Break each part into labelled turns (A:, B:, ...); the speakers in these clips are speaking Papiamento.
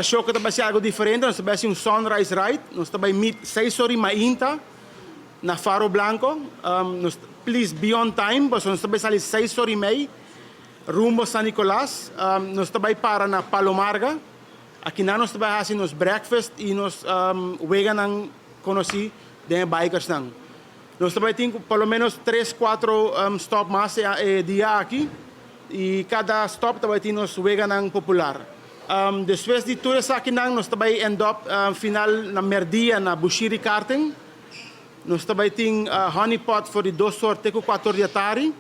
A: Shoco ta bay haci algo diferente, nos ta bay haci un sunrise ride, nos ta bay meet 6 or y mainta na Faro Blanco. Nos, please be on time, pasobra nos ta bay sali 6 or y mei, rumbo San Nicolas. Nos ta bay para na Palomarga. Aki nos ta bay haci nos breakfast y nos weganan conoci di bikers nan. Nos ta bay tin por lo menos 3, 4 stop mas dia aki y cada stop tambe tin nos weganan popular. Despues di tur esaki nan, nos ta bay end up final na merdia na Bushiri Karting. Nos tambe tin honey pot for di 2 or te 4 di atardi.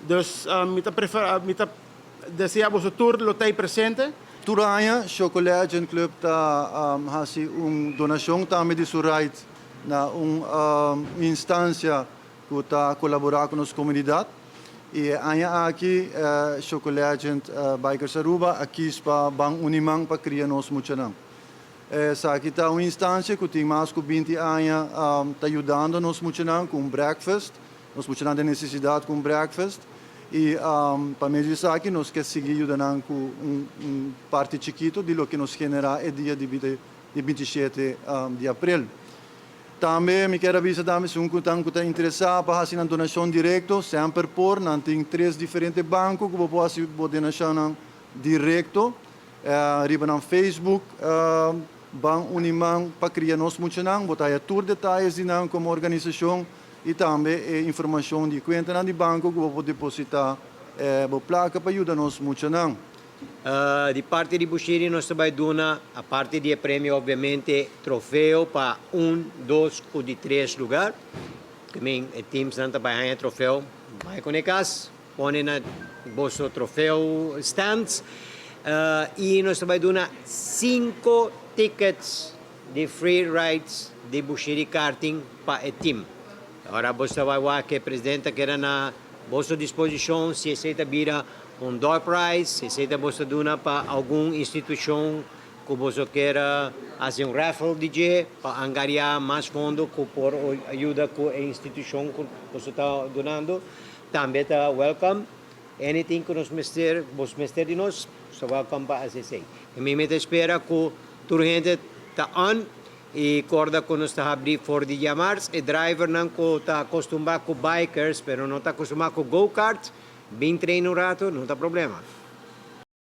A: Dus mi ta prefera, mi ta desea boso tur lo ta presente.
B: Tur aña, Shoco Legend Club ta hasi un donacion tambe di su ride na un instancia cu ta colabora cu nos comunidad. Y aña aki, Shoco Legend Bikers Aruba, aki pa Ban Uni Man pa Cria Nos Muchanan. Esaki ta un instancia cu tin mas cu 20 aña ta yudando nos muchanan cu un breakfast, nos muchanan den necesidad cu un breakfast. Y pa medio di esaki, nos kier sigui yudando cu un parti chikito di loke nos genera e dia di 27 di april. Tambe mi kier avisa tambe si un ta interesa pa haci un donacion directo, semper por, nan tin tres diferente banco cu por haci donacion directo. Riba na Facebook, Ban Uni Man pa Cria Nos Muchanan, bo ta haya tur detaye di nan como organisacion y tambe informacion di cuenta di banco cu por deposita bo placa pa yuda nos muchanan.
C: Di parti di Bushiri nos ta bay duna, aparte di premio, obviamente, trofeo pa 1, 2 y 3 lugar. Tambe e teams nan ta bay gana trofeo, bay cu cas, pone na boso trofeo stands. Y nos ta bay duna 5 tickets di free rides di Bushiri Karting pa e team. Awor bo ta bay cu e presidente cu ta na boso disposicion si esey ta bira un door prize, si esey ta bo duna pa algun institucion cu bo kier haci un raffle DJ pa angariar mas fondo cu por yuda cu e institucion cu bo ta donando, tambe ta welcome. Anything cu nos mester, bo mester di nos, so welcome pa ACC. Y mi ta spera cu tur hende ta on y corda cu nos ta habri for di diamars e driver nan cu ta acostumbra cu bikers, pero no ta acostumbra cu go-kart, bin train un rato, no ta problema.